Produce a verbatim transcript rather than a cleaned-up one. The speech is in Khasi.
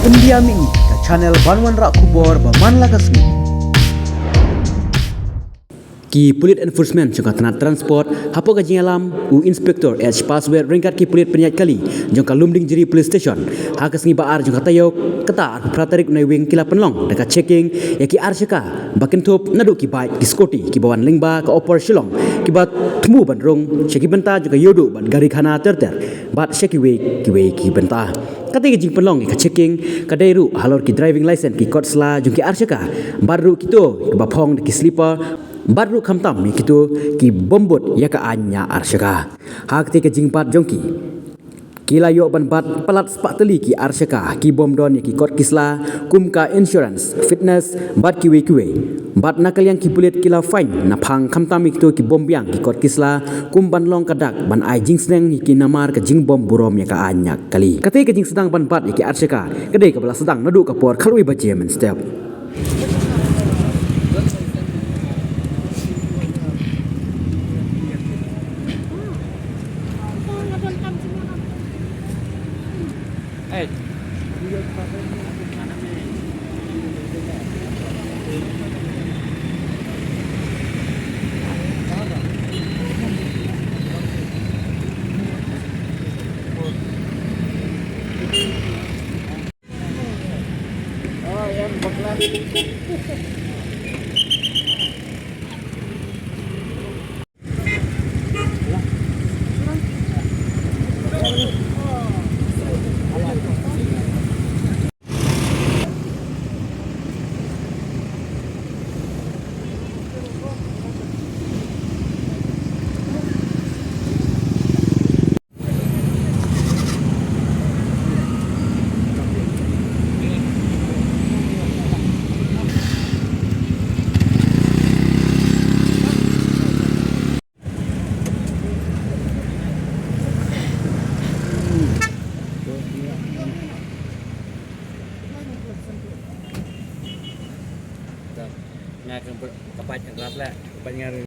India Mini, ka channel ban wanrah khubor ba man la ka sngi. Ki pulit enforcement jong ka tnat transport hapoh ka jingïalam u Inspector H Paswet ryngkat ki pulit pynïaid kali jong ka Lumdiengjri Police Station ha ka sngi ba ar jong ka taïew, kata arphew phra tarik u Naiwieng, ki la pynlong da ka checking ïa ki ar shaka ba kynthup naduh ki bike, ki scooty kiba wan lyngba ka Upper Shillong kiba thmu ban rung sha ki bynta jong ka Ïewduh bad Garikhana ter ter bad sha kiwei kiwei ki bynta. Kata ka jingpynlong ïa ka checking ka dei ruh halor ki driving license, ki kot sla jong ki ar shaka, bad ruh kito kiba phong da ki slipper, bad ruh khamtam ïa kito ki bym bud ïa ka aiñ ñiah ar shaka. Ha kata ka jingbat jong ki, ki la ïoh ban bat palat spah tylli ki ar shaka ki bym don ïa ki kot ki sla kum ka insurance, fitness bad kiwei kiwei. Bad na ka liang ki pulit ki la fine na phang khamtam ïa kito ki bym biang ki kot ki sla kum ban long ka dak ban ai jingsneng ïa ki namar ka jingbym burom ïa ka aiñ ñiah kali. Kata ka jingsdang ban bat ïa ki ar shaka ka dei kaba la sdang naduh ka por khatwei baje mynstep. Nga ka ber-, ka pait ka glas la, ka pait nga.